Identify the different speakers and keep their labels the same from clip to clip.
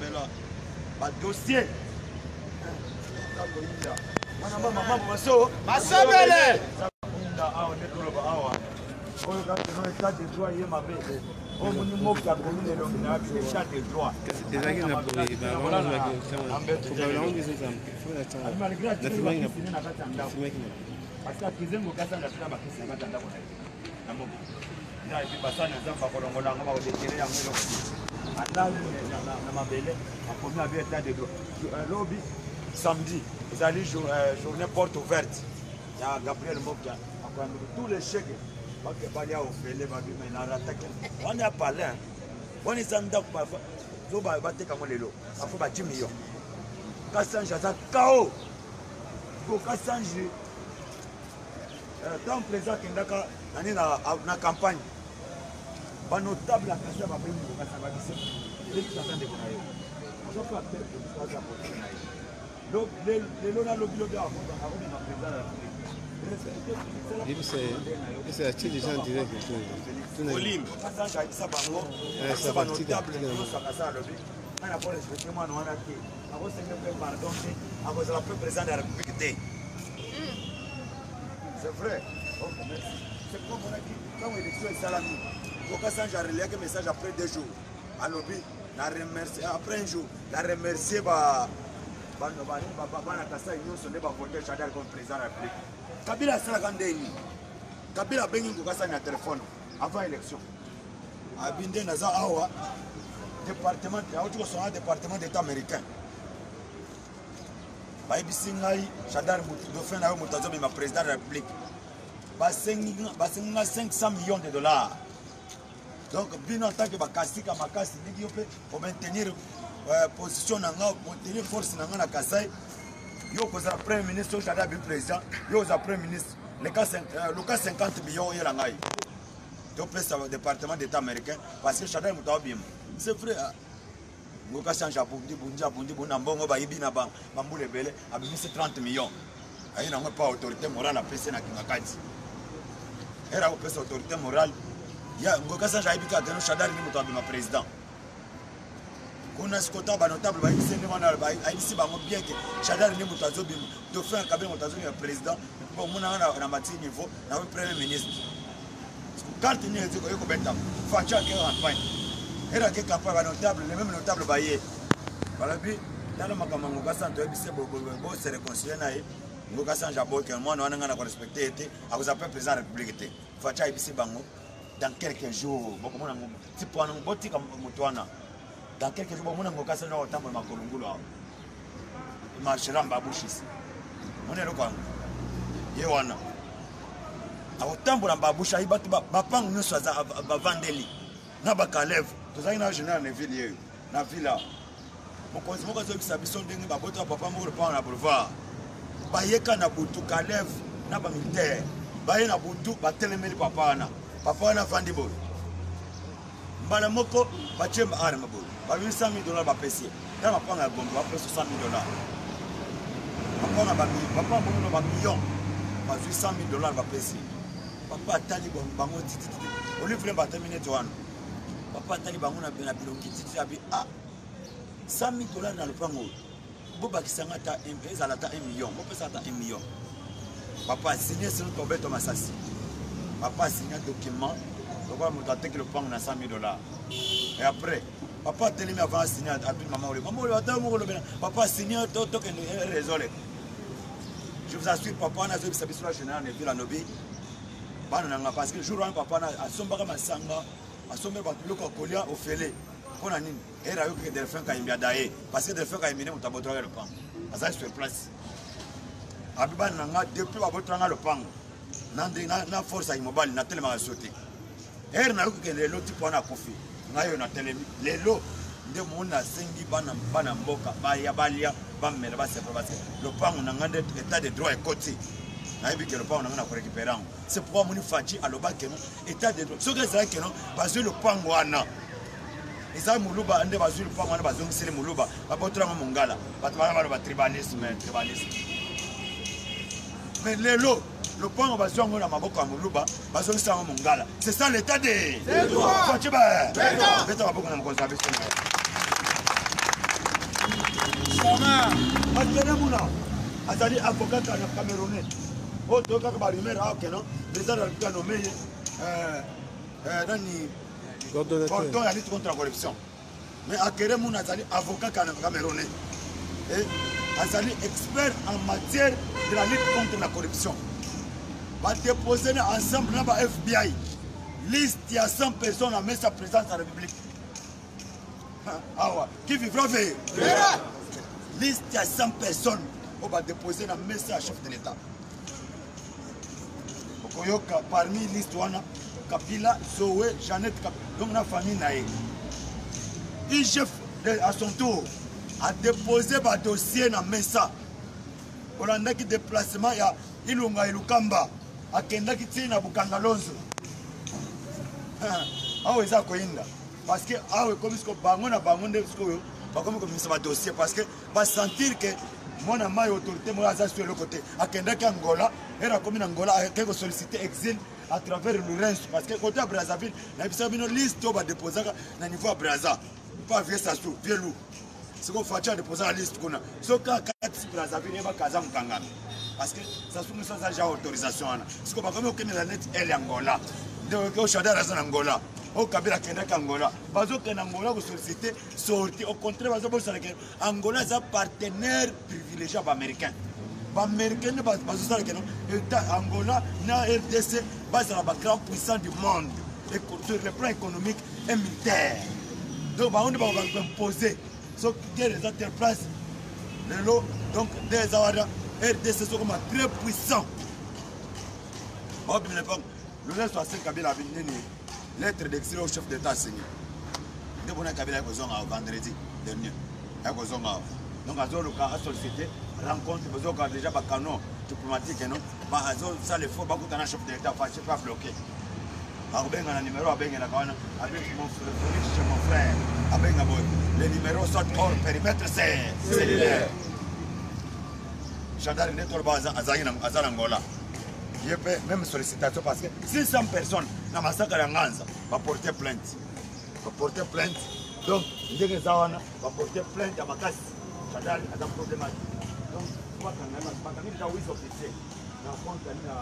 Speaker 1: tozolobela badossier koyinda wana mama maso
Speaker 2: masebele
Speaker 1: koyinda awa nde toloba awa oyo kaka no état de droit ye mabe oyo moni moki akomi na elongi na yabi état de droit
Speaker 3: ezalaki na boye
Speaker 1: na kati ya ndako parce que akizengo kasanga tina bakisi na kati ya ndako na ye na moki na epi basani ya nzambe bakolongola yango bakodekele yango eloko alali na mabele akomi abi état de droit lobi samedi ezali journée porte ouverte ya Gabriel Mokia akoyambiki tous les chèques bake balia ofele babima na rataki wana ya palin wana eza ndako zo bateka yango lelo afo ba 10 millions Kasanji aza kao ko Kasanji ntango président akendaka nani na campagne banotable ya kasi ya babengi kokasa babise Felix aza ndeko na yo azofa peuple aza politique na ye lelo nalobi lobi akobima président ya république.
Speaker 3: Yebisa atie déjà en direct.
Speaker 1: Ayebisa bango banotable nyonso akasa alobi ngai na korespecte mwana wana te, akosenge mpe pardon te, akozala mpe président de la république te. C'est vrai. Ok, merci. C'est comme omonaki ntango élection esalami, Okasange areliaki message après 2 jours, alobi na remercie, après un jour na remercier ba bana Kasai nyonso nde bavote Shadary comme président de la république. Kabila asalaka ndeni? Kabila abengi Ngokasani na telefone avant élection, abi nde naza awa, département auti kosonga, département d'état américain bayebisi ngai Shadary dauphin na yo moto azobima président de la république, basengi nga 500 millions de dollars. Donc bino en tant que bakasika makasi ndenge yo mpe omaintenir position na nga, maintenir force na nga na Kasai, yo okozala premier ministre. Oyo Shadary abi président, yo ozala premier ministre. Luka 50 millions oyela ngai topesa département d'état américain parce que Shadary moto aobima. C'est vrai, Ngoka Change abundi bundi abundi bundi na mbongo bayibi na bambula ebele, abimisi 30 millions, aye nango epa autorité morale, apesi na kinga kati. Ere akopesa autorité morale ya Ngoka Change, ayebi kaka keno Shadary ni moto abima président. Kuna sikota banotable bayebisi nde wana, ayebisi bango bien ke Shadary nde moto azobima, dauphin ya Kabila moto azobima président. Omonanga na mati niveau na premier ministre, carte nini ezikoki kobetama? Fatshi ake campagne, ere ake campagne, banotable, les mêmes notable baye, balobi: tala makambo ya Ngoka Santo, oyebisi bose réconcilie na ye. Ngoka Sange aboke mwana wana, ngai na korespecte ye te, akozala mpe président ya république te. Fatshi ayebisi bango: dans quelques jours bokomona tipo wana, botika moto wana. Dans quelques jours bomona Ngoka Sange akotambola makolo ngulu awa, marchera mbabushisi. Mona eloko yango, ye wana akotambola mbabushi, ayi bato bapango nyonso bavandeli na bakaleve. Tozalaki na général Neville yeyo na villa, mokonzi moko azobisa biso ndenge babota papa moko lopango na boulevard, bayeka na butu, kaleve na bamilitaire baye na butu, batelemeli papa wana. Papa wana avandi boye, mbala moko batie arme boye, babimi 100 000 dollars, bapesi ye. Tala mapanga ya Gombe, bapesi 100 000 dollars, mapanga papa bongo bamillion, bazwi 100 000 dollars, bapesi papa. Atali bango tititi, Olive batami neti wana, papa atali bango na bilongi titi, abi: ah, 100 000 dollars na lopango oyo, bobakisanga ata ezala ata 1 million, bopesa ata 1 million. Papa asigne, sino tobeto masasi. Papa asigne document lokola moto ateki lopango na 100 000 dollars. Et après papa atelemi, avant asigne atuni mama Ole: mama Ole, ata moko olobela papa asigne, tokende résolé. Je vous assure, papa wana azoyebisa biso na général Neville, alobi: bana na nga, parce que jour wana papa wana asombaka masanga, asombeli bato biloko ya kolia ofele. Mpo na nini? Ere ayoki Delphin Kayimbi adaye, parce que Delphin Kayimbi nde moto abotolaka lopango, azali sur place. Abi: bana na nga, depuis babotolanga lopango na force ya mobali, natelemaka so te. Ere nayoki ke lelo tipo wana akufi, ngai oyo natelemi lelo nde moni nasengi bana mboka baya balia, bamela, basepa, parce que lopango na ngai nde état de droit ekoti, nayebi ke lopango na ngai na korécupérer yango. C'est pourquoi moni Fatshi aloba keno état de droit, soki ezalaki keno bazwi lopango wana eza moluba nde bazwi lopango wana, bazongiseli moluba, babotolango mongala, bato bana baloba tribalisme, tribalisme. Mais lelo lopango bazwi yango na maboko ya moluba, bazongisa yango mongala. C'est ça l'état de Fatshi. Beta maboko na mokonzi na biso. Akere Muna azali avocat na Camerounais. Oyo toyokaka ba rumeur awa keno président de la République anommé ye nani cordon ya lutte contre la corruption. Mais Akere Muna azali avocat camerounais et azali expert en matière de la lutte contre la corruption. Badepose na ensemble na ba FBI liste ya 100 personnes na mesa présidence ya République. Awa qui vivra verra. Liste ya 100 personnes oyo badepose na mesa ya chef de l'État. Okoyoka parmi liste wana Kabila, Zoé, Jeannette Kabila, donc na famille na ye. IGF à son tour a déposé ba dossier na mesa. Olandaki déplacement ya Ilunga Ilukamba akendaki ti na Bukanga Lonzo. Awa eza koyinda parce que awa ekomi siko bango na bango nde sikoyo bakomi kobimisa ba dossier parce que ba sentir que mwana mai autorité moko aza su eloko te. Akendaki Angola, ere akomi na Angola akei kosolliciter exil à travers Lourenço parce que côté ya Brazzaville nayebisaka bino liste oyo badeposaka na niveau ya Brazza pa vieux Sassou, vieux Lou. Sikoyo Fatshi adeposaka liste kuna, soki akatisi Brazzaville yebaka aza mokangami parce que Sassou Nguesso aza ja autorisation wana. Sikoyo bakomi kokendela neti ele Angola, nde oyo Shadary aza na Angola, oyo Kabila akendaki Angola, bazokende Angola kosolliciter sortie. Au contraire bazobosana ke Angola aza partenaire privilégié ya baaméricain. Baaméricain nde bazosala keno État Angola na RDC bazala bagrand puissant du monde sur le plan économique et militaire. Donc bango nde bakoimpose soki guerre eza ter place lelo. Donc nde eza wana RDC sokoma très puissant. Baobimela mpango Lourenço asengi Kabila abi nini lettre d'exil au chef d'État asengi nde mpona Kabila akozonga vendredi dernier, akozonga. Donc azoluka asollicite rencontre, bozoka déjà bacanon diplomatique no azosala effort bakutana chef de l'État. Fatshi pas bloqué, akobenga na numéro abengelaka wana avec mon frère Félix, mon frère abenga boye, les numéros sont hors périmètre cellulaire. Shadary nde toloba azalaki aza na Angola, ye mpe même sollicitation parce que 600 personnes na masaka ya Nganza baporte plainte, baporte plainte. Donc ndenge eza wana baporte plainte ya makasi. Shadary aza problématique, donc bakanga, bakangi déjà 8 officiers na compte ya na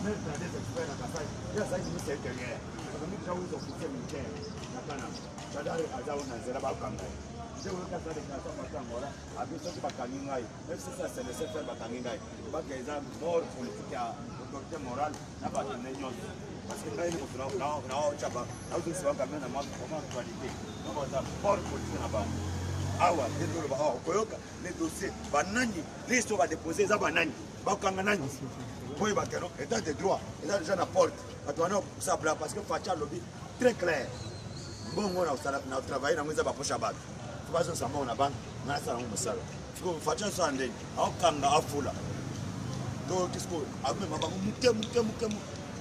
Speaker 1: même 32 experts na Kasai. Ye azalaki ministre ya intérieur, bakangi déjà 8 officiers militaires na Kana. Shadary aza na nzela, bakanga ye nde oyoki aza déclaration parti Angola abi soki bakangi ngai, même si ça c'est le seul bakangi ngai, baka eza mort politique ya autorité morale na bato nde nyonso parce que ngai moto naotya naozongisa bango quand même na mwa actualité. Donc baza mort politique na bango. Awa nde toloba awa okoyoka les dossiers banani, liste oyo badepose eza banani, bakokanga nani. Boyeba keno état de droit eza déjà na porte. Bato wana sabla parce que Fatshi alobi très clair, mbongo na travaille nango eza bapoche ya bato, fo bazongisa mbongo na banque, ngai nasala yango mosala. Sikoyo Fatshi asala ndenge aokanga afula donc sikoyo amema bango moke moke moke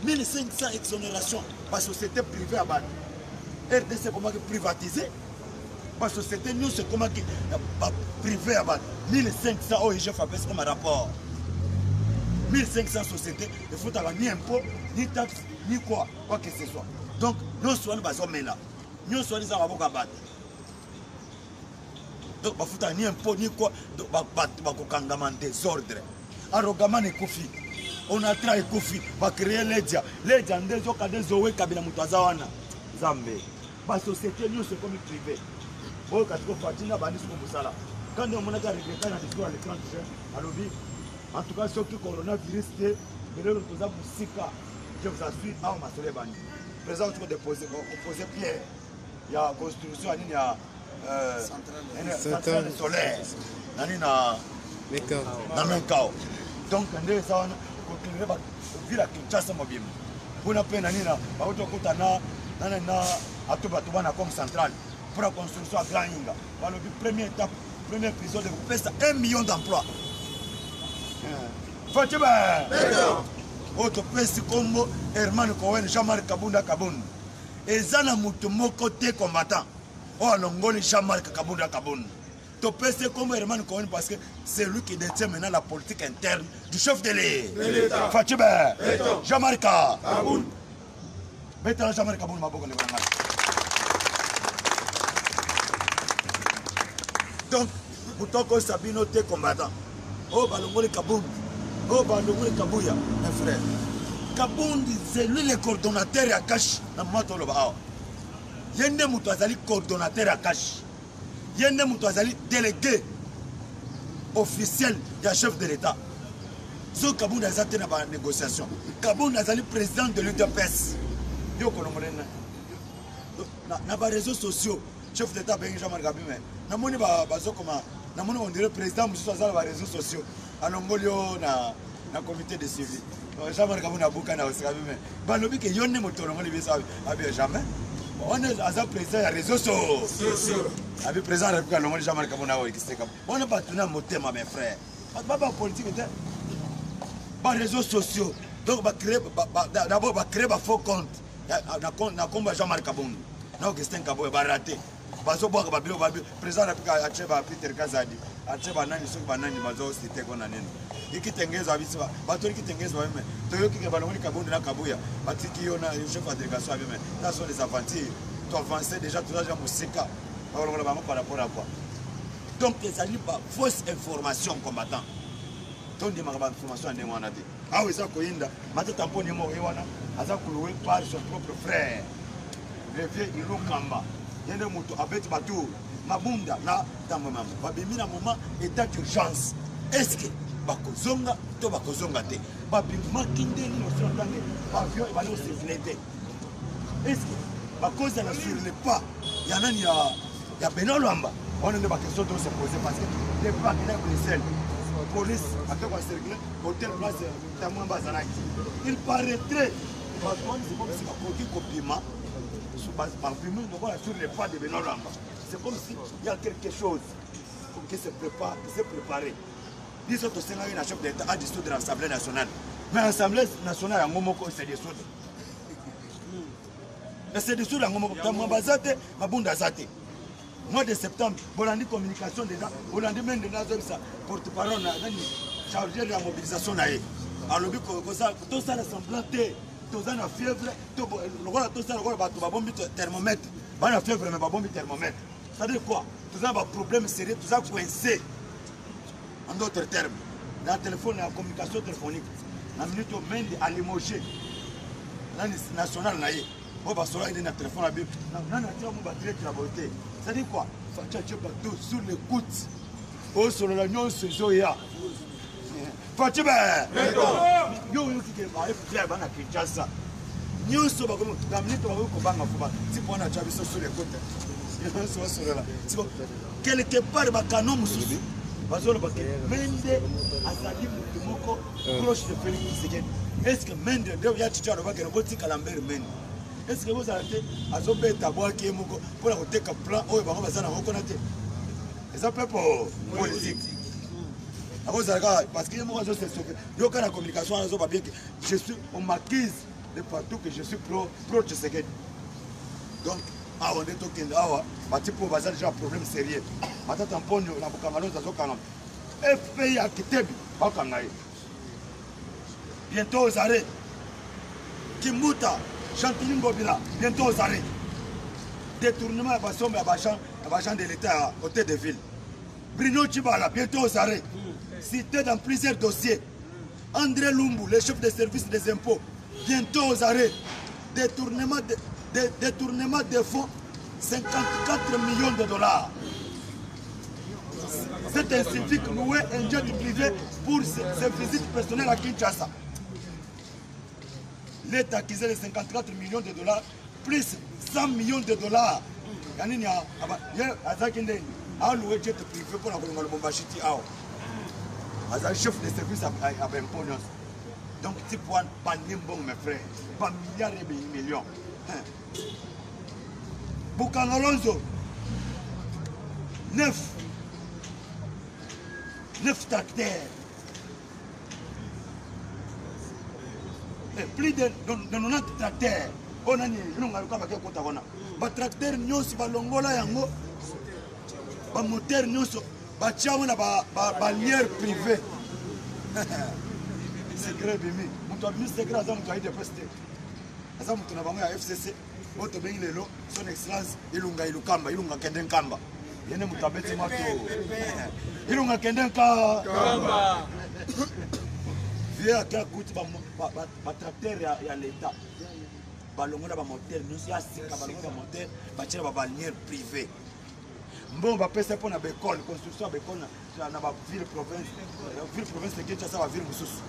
Speaker 1: 1500 exonération basociété privé ya bato. RDC ekomaki privatisé, basociété nyonso ekomaki baprivé ya bato. 1500 oyo IGF apesi comme rapport, 1500 société efutaka ni impôt, ni taxe, ni quoi quoi que ce soit. Donc nyonso wana bazomela, nyonso wana eza maboko ya bato. Donc bafutaka ni impôt ni quoi, donc bato bakokangama en désordre. Arrogamment ekufi, Onatra ekufi, bacreye Ledia, Ledia nde ezoka nde Zoe Kabila moto aza wana. Nzambe, basociété nyonso ekomi privé. Oyo kasi ko Fatshi bandi siko mosala quand nde omonaki aregreta na discours ya le 30 juin, alobi en tout cas soki coronavirus te lelo toza mosika. Je vous assure, awa masolo ebandi. Président oti kodepose kopose pierre ya construction ya nini ya centrale solaire na nini na Menkao. Donc nde eza wana koéclairer ville ya Kinshasa mobimba kuna mpe na nini bauti kokota na ato bato bana comme centrale pour la construction ya Grand Inga. Balobi première étape, premier épisode ekopesa 1 million d'emploi. Fatshi oyo topesi nkombo Herman Cohen, Jean-Marc Kabunda Kabund. Eza na moto moko te combattant oyo alongoli Jean-Marc Kabunda Kabund. Topesi nkombo Herman Cohen parce que c'est lui qui détient maintenant la politique interne du chef de l'État. Fatshi Jean-Marc Kabund, betala Jean-Marc Kabund maboko, ndeko na ngai. Donc moto akoyesa bino te combattant. Oyo balongoli Kabund, oyo balongoli Kabuya, mes frères. Kabund, c'est lui le coordonnateur ya CACH na moment toloba awa. Ye nde moto azali coordonnateur ya CACH. Ye nde moto azali délégué officiel ya chef de l'État. Soki Kabund aza te na ba négociation, Kabund azali président de l'UDPS. Yo kolongola na, na ba réseaux sociaux, chef d'État abengi Jean-Marc Kabund, namoni bazokoma, namoni on dirait président mosusu aza na ba réseaux sociaux, alongoli yo na na comité de suivi. Jean-Marc Kabund abuka na oseka bime. Balobi ke yo nde moto olongoli biso abi jamais. Wana aza président ya réseaux sociaux. Abi président ya République alongoli Jean-Marc Kabund awa ekiseka. Wana bato na motema mes frères. Bato ba ba politique te. Ba réseaux sociaux. Donc ba créer d'abord ba créer ba faux compte. Na kombo ya Jean-Marc Kabund. Na Augustin Kabuya ba raté. Bazobwaka ba biloko ba président ya République atie ba Peter Kazadi, atie ba nani soki ba nani bazo citer ko na nini. Ikitengezo abisi ba bato ikitengezo ba me toyoki ke balongoli Kabund na Kabuya batiki yo na chef ya délégation abi me ça sont des aventures. Tu avances déjà tout déjà musika balongola bango par rapport à quoi? Donc ezali ba fausse information combattant. Tondimaka ba information ya ndenge wana te. Awa eza koyinda Matata Mponi moko ye wana aza cloué par son propre frère le vieux Ilukamba. Ye nde moto abeti batour Mabunda na Tambwe Mamba babimi na moment état d'urgence. Est-ce que bakozonga to bakozonga te? Babimaki nde nini osala ntange avion ebandi kocircule te. Est-ce que bakozala sur le pas ya nani ya Benoît Lwamba? Wana nde baquestion to se poser parce que depuis akendaki Bruxelles, police ake koencercle hotel place Tambwe azalaki. Il paraîtrait bato wana c'est comme si bakoki kobima babimi lokola sur le pas de Benoît Lwamba. C'est comme si il y a quelque chose qui se prépare, qui s'est préparé. Biso tosengaki na chef d'État a dissoudre l'Assemblée nationale. Mais l'Assemblée nationale yango moko se dissoudre. Mais se dissoudre yango moko. Tambwe baza te, Mabunda aza te. Mois de septembre, bolandi communication déjà, bolandi mende nazobisa porte-parole na nani chargé de la mobilisation na ye. Alobi tosala semblant te, toza na fièvre, to lokola tosala lokola bato babombi thermomètre, ba na fièvre mais babombi thermomètre. C'est-à-dire quoi? Toza ba problème sérieux, toza coincé. En d'autres termes, na téléphone ya communication téléphonique, na minute oyo Mende a limogé nani national na ye. Oyo basolaki nde na téléphone na bible, nani atia mo ba direct na boye te. C'est-à-dire quoi? Fatshi atie bato sur l'écoute. Osolola nyonso ezoya. Fatshi be! Yo oyoki ke ba FBI bana Kinshasa. Nyonso bakomi na minute bakomi kobanga fo ba tipo wana atia biso sur l'écoute. Nyonso basolola. Siko quelque part ba canon mosusu bazoloba ke Mende azali motu moko proche de Félix Tshisekedi. Est-ce que Mende nde ya Tshitshi alobaki na botika Lambert Mende? Est-ce que bozala te azobeta bwaki ye moko mpona koteka plan oyo bango baza nango kuna te? Eza mpe po politique. Akozala kaka parce que ye moko azo se sauver. Yoka na communication wana azoba bien que je suis, on m'accuse de partout que je suis pro Tshisekedi. Donc awa nde tokende awa batipo baza déjà problème sérieux. Matata Mponyo na bokanga lonzo azokanga FPI ya Kitebi bakanga ye bientôt aux arrêts. Kimbuta Gentiny Ngobila bientôt aux arrêts. Détournement ya basombe ya baagent ya baagent de l'État ya hôtel de ville. Bruno Tshibala bientôt aux arrêts. Cité dans plusieurs dossiers. André Lumbu, le chef de service des impôts, bientôt aux arrêts. Détournement de fonds, 54 millions de dollars. C'est un civique loué un jet privé pour ses visites personnelles à Kinshasa. L'État accusé de 54 millions de dollars plus 100 millions de dollars. Yanini a, aba, ye, azaki ndeni, a loué jet privé pour la kolonga Lubumbashi ti awa. Azali chef de service à impôt nyonso. Donc type wana balie mbongo mes frères, ba milliards et ba millions. Hein. Bukanga Lonzo 9 tracteurs. Et plus de 90 tracteurs. Oyo nani ilunga luka bake kota wana. Ba tracteurs nyonso balongola yango. Ba moteurs nyonso batia yango na ba lière privée. Secret bimi. Moto abimi secret aza moto ya UDPS te. Aza moto na bango ya FCC. Oyo tobengi lelo son excellence Ilunga Ilukamba, Ilunga kende Nkamba. Ye nde moto abeti mwa to. Ilunga kende nka. Vieux ake akuti batracteur ya l'État. Balongola ba moteur nyonso ya sika, balongola ba moteur, batiela ba balnière privé. Mbongo bapesa mpo na baekole, construction ya baekole na baville province, ville province de Kinshasa, baville mosusu.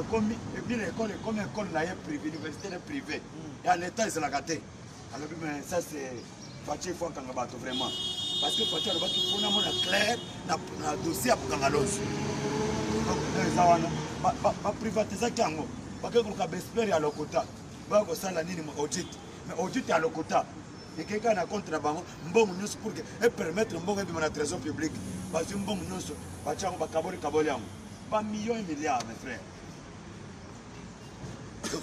Speaker 1: Ekomi ebina ekole, ekomi ekole na ye privé, université na privé. Ya l'État ezalaka te. Alobi mais ça c'est Fatshi, il faut akanga bato vraiment. Parce que Fatshi alobaki mpo namona clair na dossier ya kokanga loso. Donc eza wana baprivatizaki yango, bakei koluka baexpert ya lokota, baya kosala nini audit. Mais audit ya lokota ekei kaka na compte na bango, mbongo nyonso pour que epermettre mbongo ebima na trésor public. Bazwi mbongo nyonso, batya yango, bakaboli kaboli yango ba millions et milliards, mes frères.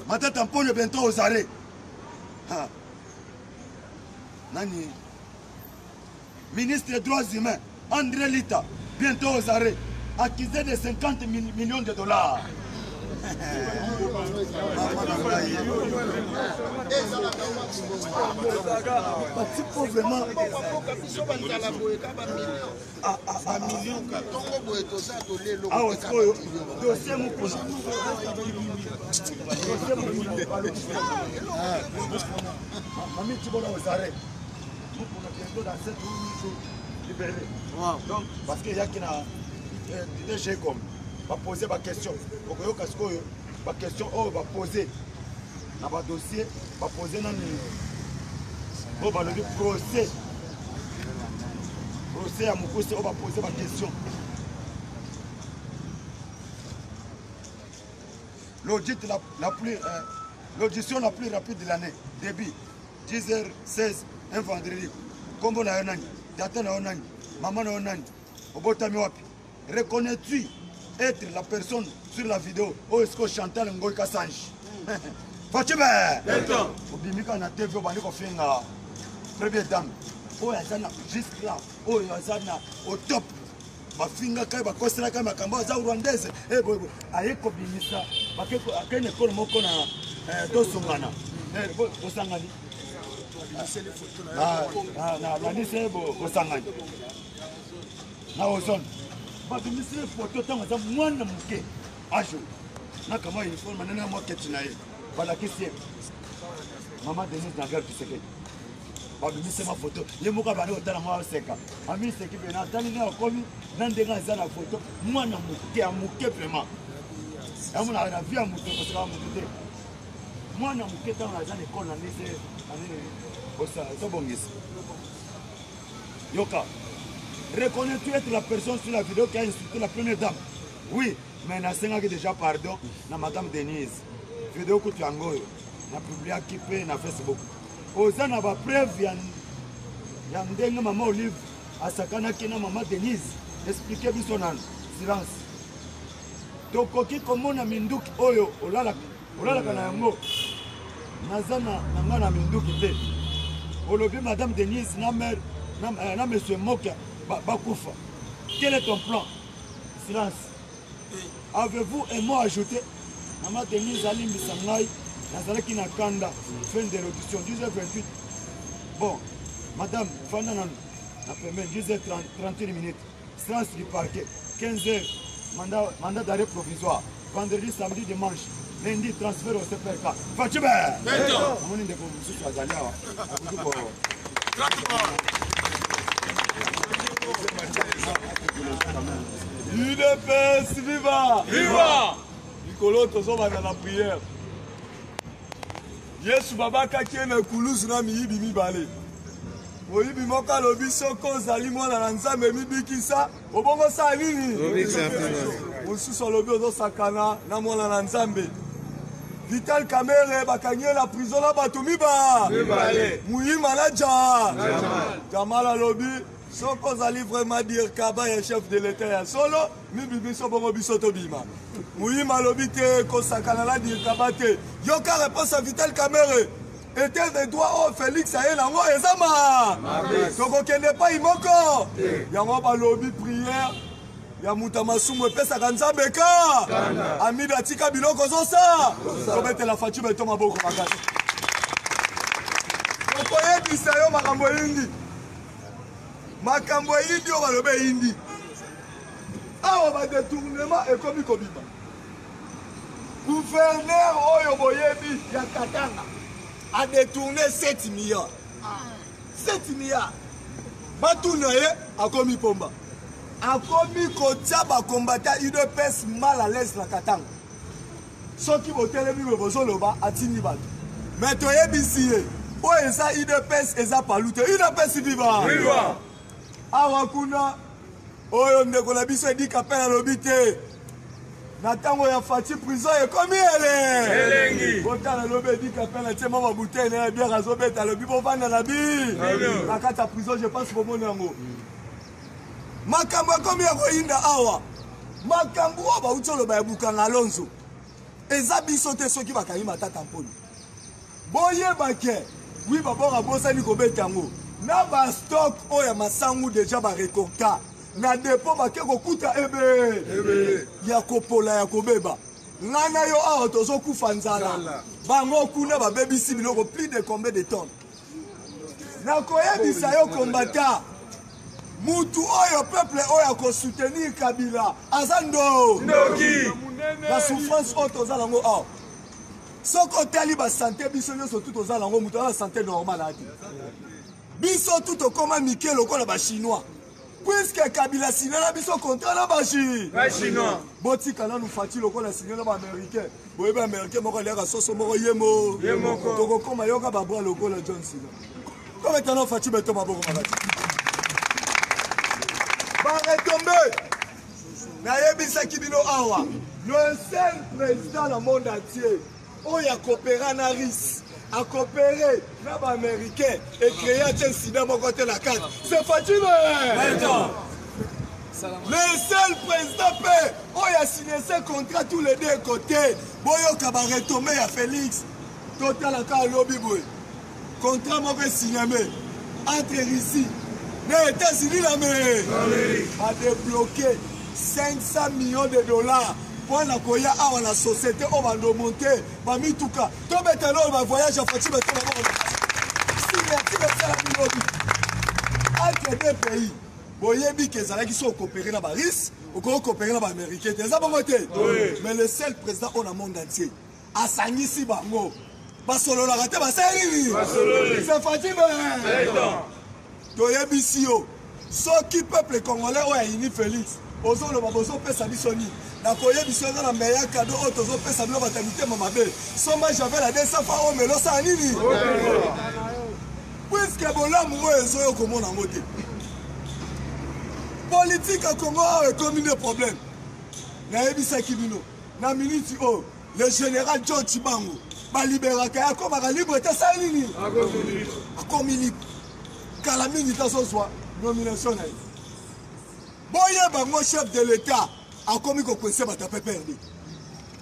Speaker 1: Matata Mponyo bientôt aux arrêts. Ha. Nani ministre des droits humains André Lita bientôt aux arrêts, accusé de 50 millions de dollars. Batipo vraiment awa sikoyo dossier mokuna, dossier mokuna, mami Tibola aux arrêts, mokuna bientôt dans 7 ou 8 jours libéré. Donc parce que eyaki na DG comme bapose baquestion, okoyoka sikoyo baquestion oyo bapose na badossier, bapose nani oyo balobi procès, procès ya mokuse oyo bapose baquestion. L'audit la plus l'audition la plus rapide de l'année, début 10h16 un vendredi. Kombo na yo nani? Tata na yo nani? Mama na yo nani? Obotami wapi? Reconnais-tu être la personne sur la vidéo? Oyo esiko Chantal Ngoi Kasanji Fatshibe obimi kaka na TV, obandi kofinga première dame oyo aza na jusque là, oyo aza na au top. Bafingaka ye, bakoselaka ye makambo, aza rwandaise. Boye aye kobimisa, akende ekolo moko na tosongana, bosangani na lise, bosangani na ozone. Babimisi ye foto ntango aza mwana moke, age na kama uniforme nene ya mwa keti na ye, balakisi ye mama Denise na gare Tshisekedi. Babimisi ma foto, ye moko abandi kotala ngo, aseka, amiseki pena, atali nde akomi na ndenge aza na foto, mwana moke ya moke vraiment. Yamonaka na vie ya moto, kosekaka moto te. Mwana moke ntango aza na ekole na lise anini, tobongisa. Yoka, reconnais-tu être la personne sur la vidéo qui a insulté la première dame? Oui, mais nasengaki déjà pardon na madame Denise. Vidéo kutu yango oyo napubliaki mpe na Facebook. Oza na bapreuve ya ndenge mama Olive asakanaki na mama Denise? Explike biso nano. Silence. Tokoki komona minduki oyo olalaka na yango? Naza na nga na minduki te. Olobi madame Denise na mère na monsieur Mokia bakufa. Quel est ton plan? Silence. Avez-vous un mot à ajouter? Mama Denise alimbisa ngai, nazalaki na kanda. Fin de l'audition 10h28. Bon, madame, fanda nanu na pembeni. 10h31 minutes, silence du parquet. 15h, mandat d'arrêt provisoire. Vendredi, samedi, dimanche, lundi, transfert au CPRK. Fatshibé, amoni ndeko mosusu azali awa, akoki ko
Speaker 2: UDPS viva!
Speaker 4: Viva!
Speaker 2: Likolo tozobanda na prière. Yesu babakaki ye na ekulusu na miyibi mibale. Moyibi moko alobi soki ozali mwana na Nzambe mibikisa, obongo sala nini? Mosusu alobi ozosakana na mwana na Nzambe. Vital Kamerhe bakangi ye na prison na bato mibale. Muyima na ja. Jamal alobi soki ozali vraiment dire kaba ya chef de l'État ya solo mibibiso bongo biso tobima. Muyima alobi te kosakana na dire kaba te. Yoka réponse ya Vital Kamerhe. Etat de droit oyo Félix aye nango eza ma tokokende epai moko yango. Balobi prière ya moto ya masumu epesaka Nzambe ka amida atika biloko ozosa. Tobetela Faci Beto maboko makasi. Okoyebisa yo makambo eyindi. Makambo eyindi oyo baloba eyindi. Awa ba detournement ekomi kobima. Gouverneur oyo boyebi ya Katanga a detourné 7 milliards. 7 milliards. Batuna ye akomi pomba. Akomi kotia ba combattants UDPS mal à l'aise na Katanga. Soki botelemi boye bozoloba atindi bato. Mais toyebisi ye oyo eza UDPS eza palu te. UDPS viva!
Speaker 4: Viva!
Speaker 2: Awa kuna oyo ndeko na biso Eddy Kapend alobi te na ntango ya Fatshi prison ekomi ele
Speaker 4: elengi.
Speaker 2: Botala lobi Eddy Kapend atie mwa babouteille na ya bière azobeta, alobi bovanda na bi na kati ya prison. Je pense bomoni yango makambo ekomi ya koyinda awa. Makambo oyo bauti oloba ya Bukanga Alonso eza biso te. Soki bakangi Matata Mponi, boyeba ke wi babor abosani kobeta yango na bastock oyo ya masangu deja barekorta na depo, bake kokuta ebe ya kopola ya kobeba. Ngai na yo awa tozokufa nzala, bango kuna babebisi biloko plus de combien de tonnes. Nakoyebisa yo kombata mutu oyo peuple oyo akosoutenir Kabila aza ndo
Speaker 4: ndoki.
Speaker 2: Na souffrance oyo toza nango awa, soki otali basante biso nyonso tu toza nango, moto aza na sante normale ate. Biso tu tokóma mike lokola bachinois puisque Kabila signela biso contrat na bachi
Speaker 4: Bachinois.
Speaker 2: Botika nanu Fatshi lokola signela baaméricain. Boyebi américain moko aliaka soso moko ye mo
Speaker 4: Ye moko.
Speaker 2: Tokokóma yoka babwa lokola John Cena. Tobetana Fatshi beto maboko makati. Baretombées, nayebisaki bino awa, le seul président na monde entier oyo akopera na Russe, akopere na baaméricain, ecréé atie sida moko te na kati, c'est Fatshi. Le seul président mpe oyo asigne ce contrat tous les deux côtés. Boyoka baretombées ya Félix. Totalaka alobi boye, contrat moko esigname entre Russie na États-Unis na me badébloqué 500 millions de dollars mpo na koya awa na société oyo bandomonte bamituka. Tobetana oyo bavoyage ya Fatshi beto maboko. Signature esalami lobi entre deux pays. Boyebi ke ezalaki so okopere na barusse, okoki kopere na baaméricain te, eza bongo te. Mais le seul président oyo na monde entier asangisi bango, basololaka te, basali nini? C'est Fatshi. Toyebisi yo, soki peuple congolais oyo ayini Félix, ozoloba bozopesa biso nini? Nakoyebisa eza na meilleur cadeau oyo tozopesa bino. Bato ya mitema mabe, somba javel ya 200 francs oyo melo osala nini, puisque bolamu oyo ezoyo komona yango te. Politike ya Congo awa ekomi nde problème. Nayebisaki bino, na miniti oyo le général John Tshibangu baliberaka ye, akomaka libre te. Asali nini? Akomi libre. Kala mingi te azozwa nomination na ye. Boyeba ngo, chef de l'État akomi kokwese bato ya PPRD.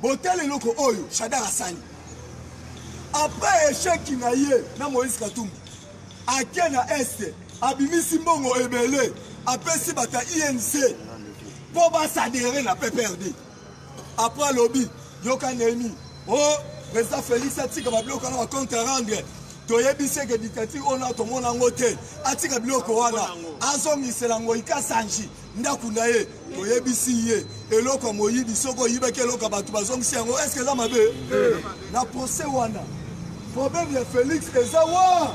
Speaker 2: Botala eloko oyo Shadary asali après échec na ye na Moïse Katumbi. Ake na Est, abimisi mbongo ebele, apesi bato ya UNC mpo basadere na PPRD. Après alobi, yoka Nehemi, o oh, président Félix atika babiloko wana, bacompte rendre. Toyebisi eke dictature oyo na tomona yango te. Atika biloko wana, azongisela Ngoyi Kasanji ndako na ye. Toyebisi ye, eloko ya moyibi, soki oyibaki eloko ya bato, bazongisi yango, est-ce eza mabe? Na procès wana, problème ya Félix eza wa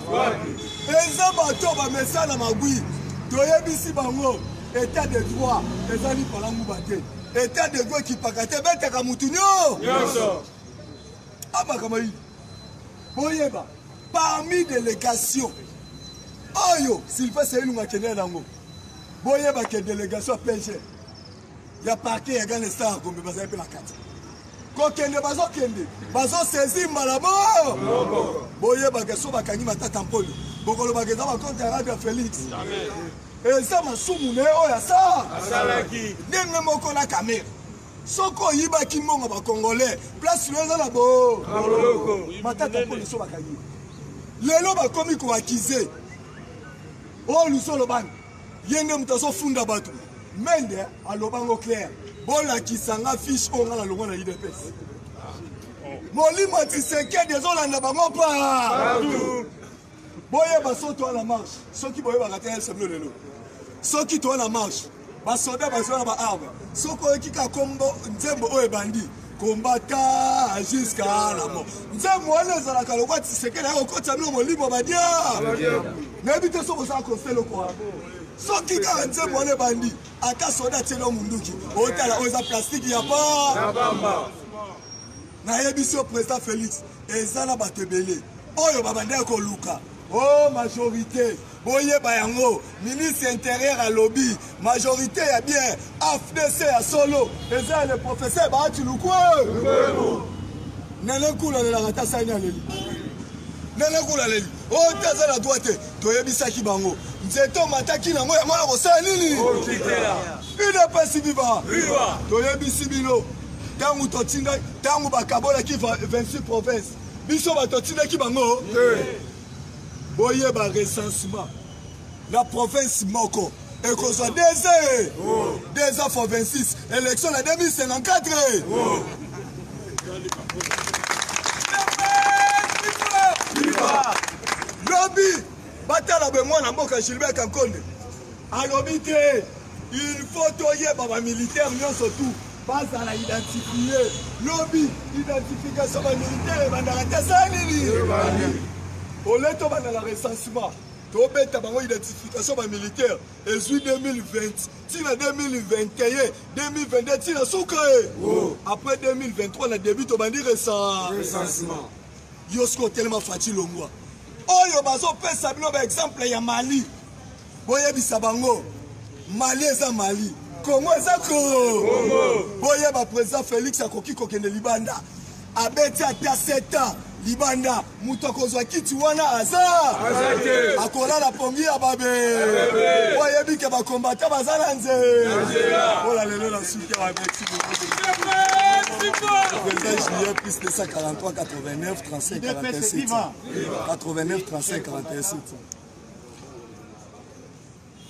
Speaker 2: eza bato bamesana magwi. Toyebisi bango, état de droit eza lipala nguba te. État de droit ekipaka te, betaka mutu nyonso amakambo yi. Boyeba, parmi délégation oyo Sylvestre Ilunga akende nango, boyeba ke délégation ya PG ya parquet ya Gane Star Gombe bazali mpe na kati. Kokende bazokende, bazosaisir mbala bo. Boyebaka, so bakangi Matata Mpolo, bokolobaka eza bacompte ya radio ya Félix, eza masumu na ye oyo
Speaker 4: asalaki.
Speaker 2: Ndenge moko na Kamerhe, soki oyibaki mbongo bacongolais, place no eza na bo Matata Mpolo. So bakangi lelo, bakomi koaccuser oyo Lusolo bani, ye nde moto azofunda bato. Mende alobango clair: bolakisa nga fiche oyo nga nalongwa na UDPS. Molimo ya Tshisekedi ezolanda bango pa. Boyeba, so toa na marche, soki boyebaka te, yebisa bino lelo. Soki toa na marche, basoda bazwa na baarme. Soki oyoki kaka kombo nzembo oyo ebandi kombata jusqu'à la mort, nzembo wana ezalaka lokwa Tshisekedi ya kokotisa bino molimo badia. Nayebi te soki ozala conseil lokola soki kaka nzembo wana ebandi, ata soda atieli yo munduki, otala oyo eza plastique ya pa. Nayebisi yo, président Félix, eza na bato ebele oyo babandaki koluka o majorité. Boyeba yango, ministre intérieur alobi majorité ya bien, AFDC ya solo eza ya le professeur Bahati Lukwe. Nene Nkulu alelaka ta sani, aleli Nene Nkulu aleli oyo te, aza na droit te. Toyebisaki bango, nzete omataki nango yango na kosala nini? UDPS viva! Toyebisi bino, ntango totinda, ntango bakabolaki 26 province, biso bato totindaki bango. Boyeba, recensement na province moko ekozwa 2 2 fois 26, élection na 2054. Lobi batala boye, mwana mboka Gilbert Kankonde alobi te, il faut toyeba bamilitaire nyonso tu bazala identifie. Lobi identification bamilitaire ebandaka te. Sala nini? Ole tobanda na recensement, tobeta bango identification bamilitaire, ezwi 2020 ntina 2021, 2022, ntina suka e après 2023 na début tobandi recensement. Yo soki otelema, Fatshi longwa. Oyo bazopesa bino baexemple ya Mali, boyebisa bango Mali eza Mali, Kongo eza ko. Boyeba, président Félix akoki kokende libanda, abeti ata 7 ans libanda, moto akozwa kiti wana aza, akolala pongi ya babe. Oyebi ke bakombata baza na nzela. Ola lelo na suki awa. Merci beaucoup, président Julien. Plus 243 89 35 41 7 89 35 41 7.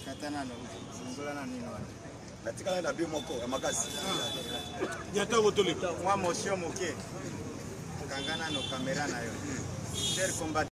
Speaker 3: Kata nano, fungola na nini wana.
Speaker 1: Natikala na bie moko ya makasi.
Speaker 4: Ntango toleka.
Speaker 3: Mwa motion moke. Kanga nano kamera na yo. Cher combattant.